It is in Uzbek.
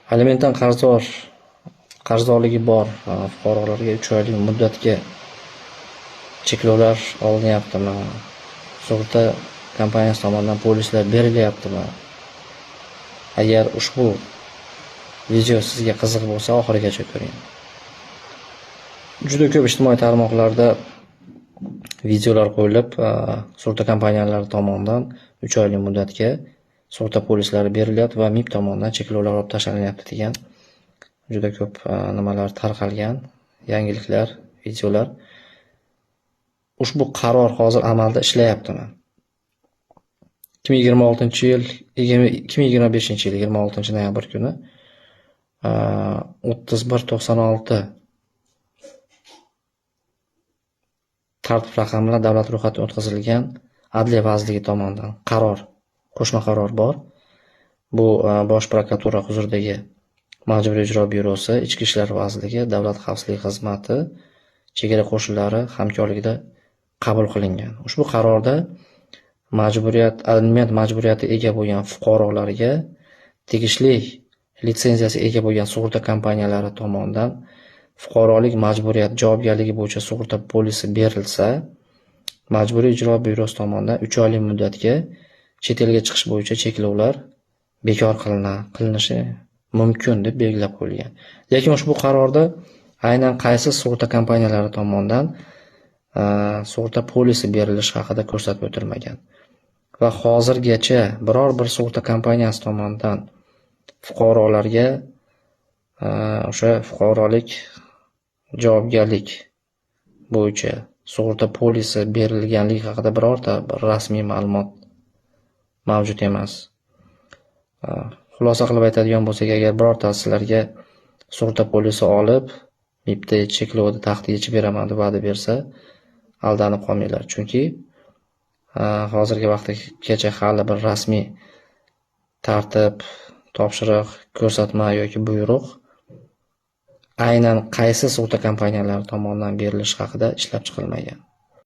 Alimentdan qarzdorligi bor fuqarolarga 3 oylik muddatga cheklovlar olinyaptimi? Sug'urta kompaniyasi tomonidan polislar berilyaptimi? Agar ushbu video sizga qiziq bo'lsa, oxirigacha ko'ring. Juda ko'p ijtimoiy tarmoqlarda videolar qo'yilib, sug'urta kompaniyalari tomonidan 3 oylik muddatga sug'urta polislari berilyapti va MIB tomonidan cheklovlar olib tashlanyapti degan juda ko'p nimalar tarqalgan, yangiliklar, videolar. Ushbu qaror hozir amalda ishlayaptimi? 2026-yil, 2025-yil 26-noyabr kuni 3196 tartib raqami bilan davlat ro'yxatidan o'tkazilgan Adliya vazirligi tomonidan qaror, qo'shma qaror bor. Bu Bosh prokuratura huzuridagi Majburiy ijro byurosi, Ichki ishlar vazirligi, Davlat xavfsizligi xizmati, chegara qo'shinlari hamkorligida qabul qilingan. Ushbu qarorda aliment majburiyati ega bo'lgan fuqarolarga tegishli litsenziyasi ega bo'lgan sug'urta kompaniyalari tomonidan fuqarolik majburiyat javobgarligi bo'yicha sug'urta polisi berilsa, Majburiy ijro byurosi tomonidan 3 oylik muddatga chet elga chiqish bo'yicha cheklovlar bekor qilinishi mumkin deb belgilab qo'yilgan. Lekin ushbu qarorda aynan qaysi sug'urta kompaniyalari tomonidan sug'urta polisi berilishi haqida ko'rsatib o'tilmagan. Va hozirgacha biror bir sug'urta kompaniyasi tomonidan fuqarolarga o'sha fuqarolik javobgarlik bo'yicha sug'urta polisi berilganligi haqida birorta rasmiy ma'lumot mavjud emas. Xulosa qilib aytadigan bo'lsak, agar birortasi sizlarga sug'urta polisi olib, MIBda cheklovni taxta yechib beraman deb va'da bersa, aldanib qolmanglar. Chunki hozirgi vaqtgacha hali bir rasmiy tartib, topshiriq, ko'rsatma yoki buyruq aynan qaysi sug'urta kompaniyalari tomonidan berilishi haqida ishlab chiqilmagan.